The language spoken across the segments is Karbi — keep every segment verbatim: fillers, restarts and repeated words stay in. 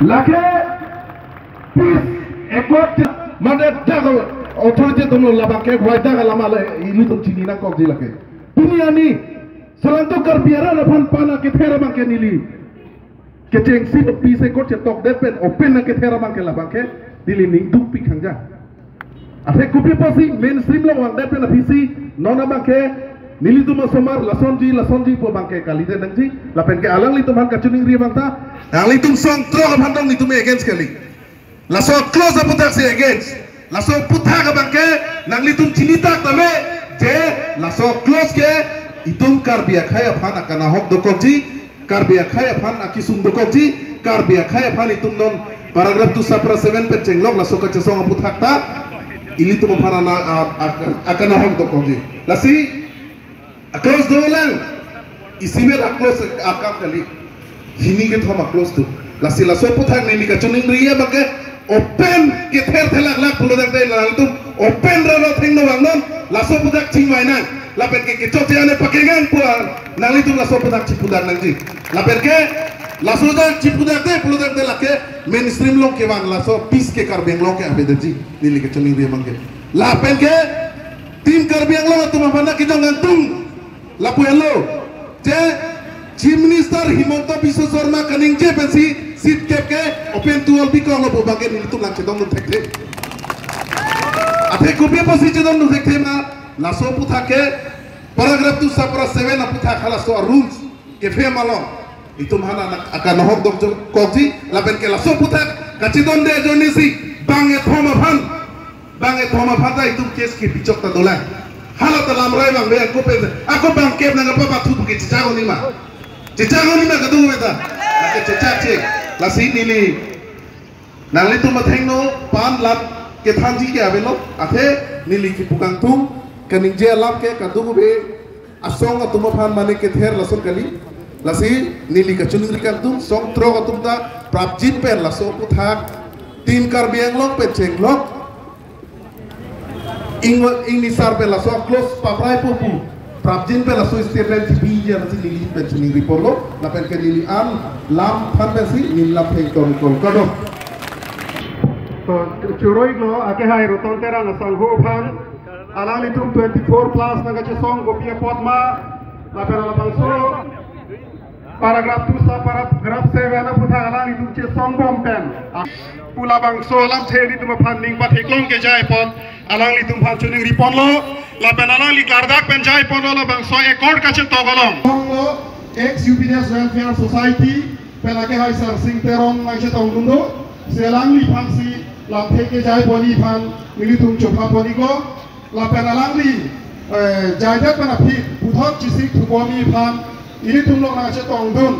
Lake peace accord mane dak authority atum lo, labang ke wai dak alam ale ilitum chini nangkokji lake. Pini arni selangtuk Karbi arat aphan pen akether abang ke neli kechengsi peace accord chetokdet pen open akether abang ke labang ke neli ning dukpik hangja. Athe kopi apotsi mainstream along vangdet pen aphisi non abang ke nelitum asomar lasonji lasonji pu abang ke kalidet nangji. Lapen ke alanglitum aphan kachiningri abang ta, nanglitum song throk aphan tong nelitum against kali. Laso clause aputhaksi against. Laso aputhak abang ke nanglitum chinitak tame je laso clause ke itum Karbi akhei aphan akanahok dokokji, Karbi akhei aphan akesung dokokji, Karbi akhei aphan itum non paragraph two subpara seven pen chenglok laso kachesong aputhak ta ilitum aphan ana a- a- akanahok dokokji. Lasi a-clause dolang, isimet a-clause akam kali. Hini kethom a-clause do. Lasi laso aputhak neli kachiningri abang ke open kether thelaklak pulo tangte nanglitum open ralo thengno vangnon, laso aputhak chingvai nang. Lapen ke kechokche ane pakengang pu nanglitum laso aputhak chipudak nangji. Lapen ke laso aputhak chipudakte pulo tangte lake mainstream along kevang laso peace ke Karbi Anglong ke avedetji. Neli kachiningri abang ke. Lapen ke Team Karbi Anglong atum aphan nangkejong kangtung lapu henlo. Je Chief Minister Himanta Biswa Sarma kaningje pensi seat kep ke open to all bikoklo pu abang ke nelitum nangchedondun thekthe. Athe kopi apotsi chedondun thekthe ma, laso aputhak ke paragraph two subpara seven aputhak halaso a-rules kephe ma lo. Itum aphan ana akanahok dokokji lapen ke laso aputhak kachedonde ajoinesi bang kethom aphan, bang kethom aphan ta itum case kepichok ta dolang. Hala ta lamrai abang be ako pen ako bang kep nangkapapathu pu ke chechak oni ma. Chechak oni ma kadokave ta. Ake chechak che. Lasi neli nanglitum athengno pen lam kethanji ke avelo. Athe neli kipu kangtung kaningje alam ke kadokave asong atum aphan mane kether lason kali. Lasi neli kachiningri kangtung song throk atum ta prapjin pen laso aputhak Team Karbi Anglong pen chenglok ing- ingnisar pen laso clause paprai pu pu prapjin pen laso statement chipiji ansi neli pen chiningri ponlo. Lapen ke neli an lam aphan pensi neli lam thengton kol kadok. To choro-iklo akehai Roton Terang asangho aphan, alanglitum twenty-four plus nangkachesong kopi apot ma, lapen labangso paragraph two subparagraph seven aputhak alanglitum chesong bom pen pu labangso alamthe nelitum aphan ning patheklong kejai apot alanglitum aphan chiningri ponlo. Lapen alangli klardak pen jai ponlo labangso accord kachetok along. Lo ex U P D S Welfare Society pen akehai Sarsing Teron nangchetongdun do. Si alangliphansi lamthe kejai ponji aphan nelitum chopha pon-iklo. Lapen alangli eh, jaidet pen aphi puthot chesik thubomji aphan nelitum along nangchetongdun.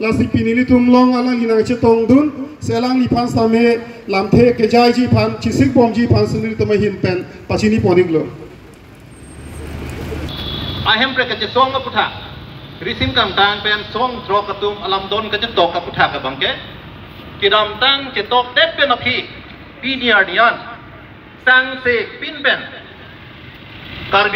Lasi pini nelitum along alangli nangchetongdun. Si alangliphan same lamthe kejaiji aphan chesik bomji aphansi nelitum ahin pen pachini pon-iklo. Ahemprek kachesong aputhak, risim kangtang pen song throk atum alamdon kachetok aputhak abang ke, kedamtang chetokdet pen aphi, pini arni an sangse pin pen Karbi